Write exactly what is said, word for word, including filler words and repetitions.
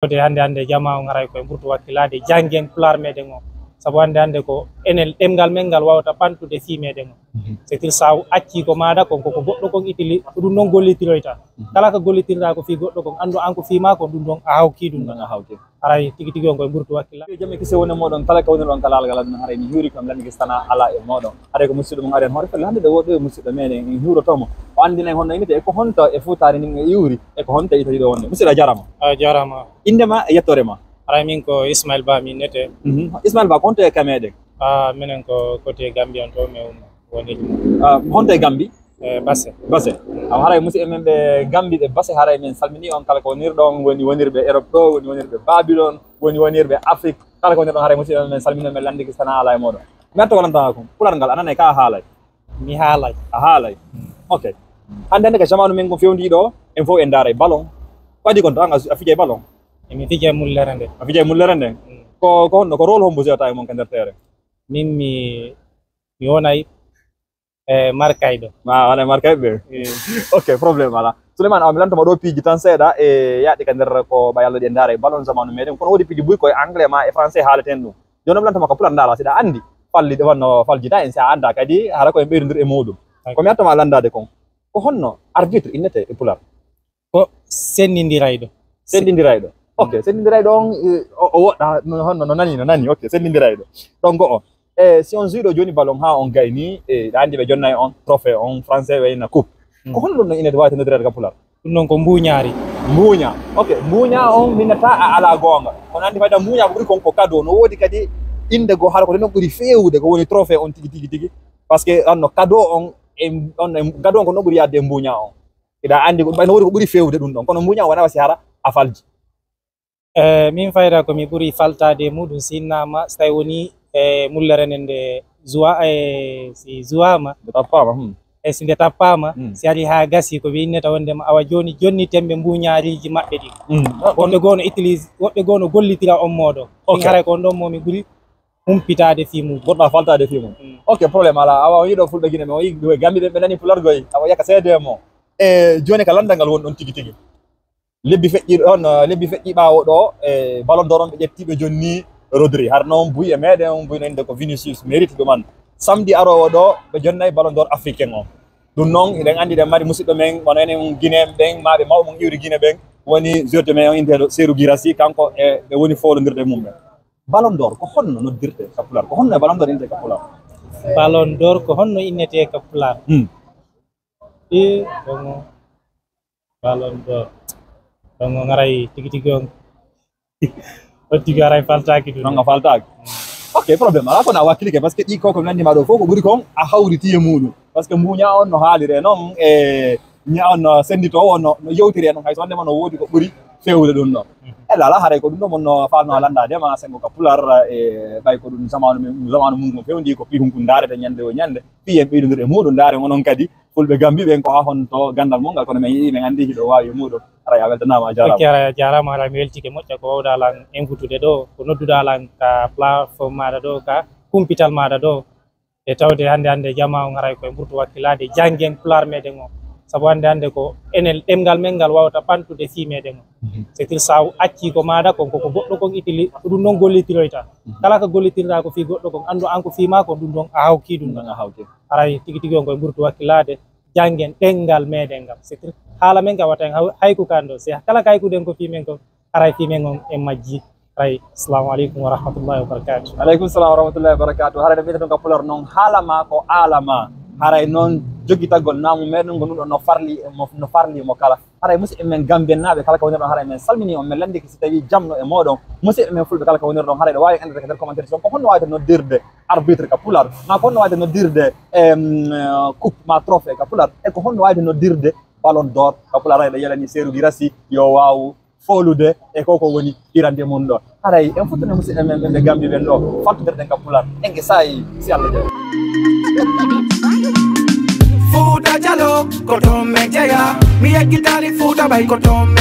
Tawde hannde, hannde jamaa on haray koye mburtu wakkilaade janngen pulaar meɗen o. Sabu hannde, hannde ko enen ɗemngal men ngal wawta ɓantude fii meɗen o. C'est-à-dire, so a accii ko maaɗa kon, koko goɗɗo kon ittili, ko ɗum ɗon gollitiroyta. Kala ko gollitirɗaa ko fii goɗɗo kon, anndu an ko fii maa ko ɗum ɗon a hawkii ɗum ɗon. Ɗum ɗon a hawkii. Haray tigi tigi on koye mburtu wakkilaade. Jam e kise woni mooɗon, kala ko wonir on kala algal aduna, haray mi hiwri kam lanndigi sana alaa e mooɗon. Haray ko musidɗo mon ari en hoore felle hannde ɗo woɗɗo e musidɗo meɗen, en hiwroto mo. O anndina en honno innete e ko honto e fuutaare ndin e iwri, e ko honto e itati ɗo wonde. Musidɗo, a jaaraama. A jaaraama. Innde ma e yettoore ma? Haray min ko Ismail Ba mi innete. Mhm. Ismail Ba, ko honto e ka meɗen? Ah, minen ko côté Gambie on to mi woni. Ah, honto e Gambie? E Basse. Basse. Awa, haray musidɓe men ɓe Gambie, ɓe Basse, haray min salmini on kala ko wonirɗon, woni wonirɓe Europe ɗo, woni wonirɓe Babylon, woni wonirɓe Afrique. Kala ko wonirɗon, haray musidɓe men, min salmini on, min lanndiki sana alaa e mooɗon. Mi arta ko lanndana kon. Pulaar ngal, a nanay ka a haalay? Mi haalay. A haalay? Ok. Hannde, hannde ka jamaanu men ngon fewndiiɗo, en fof en ndaaray ballon. Ko adii kon to an, a, a fijay ballon? Emi fija e mullere nde. A fijay mullere nden? Mm. Ko, ko honno, ko rôle hombo jouata e mon ka nder terrain? Min mi, mi wonay e markayɗo. Ma, wonay markayɓe ɓe? Eh. Ok, problème alaa. Souleymane, awa mi lantoma ɗo piiji tan seeɗa e yaaɗi ka nder ko ɓay Alla ɗi en ndaaray ballon jamaanu meɗen. Kono woodi piiji buy ko e anglais ma e français haaleten ɗum. Jooni mi lantoma ka pulaar ndaara, si ɗa anndi falli ɗo wonno faljita en, si a anndaa kadi, hara ko en ɓeydondir e muuɗum. Ok. Ko mi artoma lanndaade kon, ko honno arbitre innete e pulaar? Ko senndindirayɗo. Senndindirayɗo. Ok, senndindirayɗo on, eh, o, o woɗɗa, no, honno, no nani, no nani. Ok, senndindirayɗo. Ɗon go'o. E, si on jouiɗo jooni ballon haa on gayni, e, ɗa anndi ɓe jonnay on trophée on, français wayna coupe. Mm. Ko honno ɗum no innete, waawete noddirede ka pulaar? Ɗum ɗon ko mbuuñaari. Mbuuña. Ok, mbuuña on minnata a alaa goonga. Kono anndi fayda mbuuña ko ɓuri kon ko cadeau. No woodi kadi innde goo, hara ko ɗum ɗon ɓuri feewude, ko woni trophée on tigi, tigi, tigi. Parce que on no cadeau on, e, on no cadeau on ko ɗon ɓuri yaadde e mbuuña on. Hiɗa anndi ko, no woodi ko ɓuri feewude ɗum ɗon. Kono mbuuña on wona wa si hara a falji. Eh, min fayda ko mi ɓuri faltaade e muuɗum, si innaama, so tawi woni e mullere nden nde zuwa-, e si zuwaama. Nde tappaama, hmm. E si nde tappaama, hmm, si ari haa gasi, ko ɓe innata wondema awa jooni jonniten ɓe mbuuñaariiji maɓɓe ɗin. Hmm. Ah, woɓɓe goo no utilise, woɓɓe goo no gollitira on mooɗon. Ok. Min haray ko on ɗon mo mi ɓuri humpitaade fii mum. Goɗɗo a faltaade fii mum. Hmm. Ok, problème alaa. Awa o yiɗo fulɓe Gine, mais o yi Gambi ɓe, ɓe nani pulaar goy. Awa yaka seede mo. E jooni ka lanndal ngal woni ɗon tigi tigi. Lebbi feƴƴi ɗon, eh, lebbi feƴƴi ɓaawo ɗo, e Ballon d'Or on ɓe ƴetti ɓe jonni Rodri. Har noon buy e meɗen, on buy no innde ko Vinicius mérite ɗum an. Samedi aroowo ɗo, ɓe jonnay Ballon d'Or africain on. Ɗum noon, eɗen anndi eɗen mari musidɗo men, wano enen Guinéen ɓen, maa ɓe mawɓe mon iwri Guinée ɓen, woni joueur men on inndeeɗo Serhou Guirassy, kanko e ɓe woni foolondirde mum ɓen. Ballon d'Or, ko honno noddirte ka pulaar? Ko honno e Ballon d'Or innete ka pulaar? Ballon d'Or, ko honno innete ka pulaar? Hmm. E, ɗon o Ballon d'Or. Ɗon o ngaray tigi tigi on. On tigi aray faltaaki ɗum. Non, a faltaaki. Ok, problème alaa, kono a wakkilike, parce que ɗi ko ko mi lanndima ɗo fof ko ɓuri kon a hawriti e muuɗum. Parce que mbuuña on no haalire noon, e ña on no sennditoowo on no, no yewtiri e noon, hay so wonde ma no woodi ko ɓuri feewde ɗum ɗon. Mhm. E lala haray ko ɗum ɗo mon no faalno a lanndaade ma senngo ka pulaar, e ɓay ko ɗum zamaanu men, zamaanu mum ko fewndi ko piihun kun ndaarete ñannde o ñannde. Fii en ɓeydondir e muuɗum, ndaare onon kadi, Fulɓe Gambi ɓen ko haa honto ganndal mon ngal, kono men yi'i, men anndi hiɗo waawi e muuɗum. Haray a weltanaama, a jaaraama. Ok, haray a jaaraama, haray mi weltike moƴƴa ko waawɗaa lan envutude ɗo, ko nodduɗaa lan ka plateforme maaɗa ɗo, ka kumpital maaɗa ɗo. E tawde hannde, hannde jamaa on haray koye mburtu wakkilaade janngen pulaar meɗen o. Sabu hannde, hannde ko enen ɗemngal men ngal wawata ɓantude fii meɗen o. Mhm. C'est-à-dire, so a accii ko maaɗa kon, koko goɗɗo kon ittili, ko ɗum ɗon gollitiroyta. Mhm. Kala ko gollitirɗaa ko fii goɗɗo kon, anndu an ko fii maa kon, ɗum ɗon a hawkii ɗum ɗon. Ɗum ɗon a hawkii. Haray tigi tigi on koye mburtu wakkilaade janngen ɗemngal meɗen ngal. C'est-à-dire, haala men ka wata en haw-, hayku kan ɗo. Si kala ko haykuɗen ko fii men kon, haray fii men on en majji. Haray, assalamu aleykum wa rahmatullahi wa barakatuh. Aleykum salam wa rahmatullahi wa barakatuh. Haray no mbiyeten ɗum ka pulaar noon, haala ma ko aala ma. Haray noon jogitagol naamu meɗen ngonɗun ɗo no farli mo, no farli mo kala. Haray musidɓe men Gambiennaaɓe kala ko wonirɗon, haray men salmini on, men lanndike si tawii jam no e mooɗon. Musidɓe men Fulɓe kala ko wonirɗon, haray ɗo waawi anndata ka nder commentaire on ko honno waawete noddirde arbitre ka pulaar, maa ko honno waawete noddirde, em, coupe maa trophée ka pulaar, e ko honno waawete noddirde Ballon d'Or ka pulaar. Haray ɗo yalani Serhou Guirassy yo waawu foolude e ko ko woni hirande mum ɗo. Haray en fottune musidɓe men ɓe Gambi ɓen ɗo, fattodirɗen ka pulaar. En ke saayi, si Allah jaɓi. Fuuta Jaloo, ko toon men jeyaa. Mi yeggitaali Fuuta ɓay ko toon men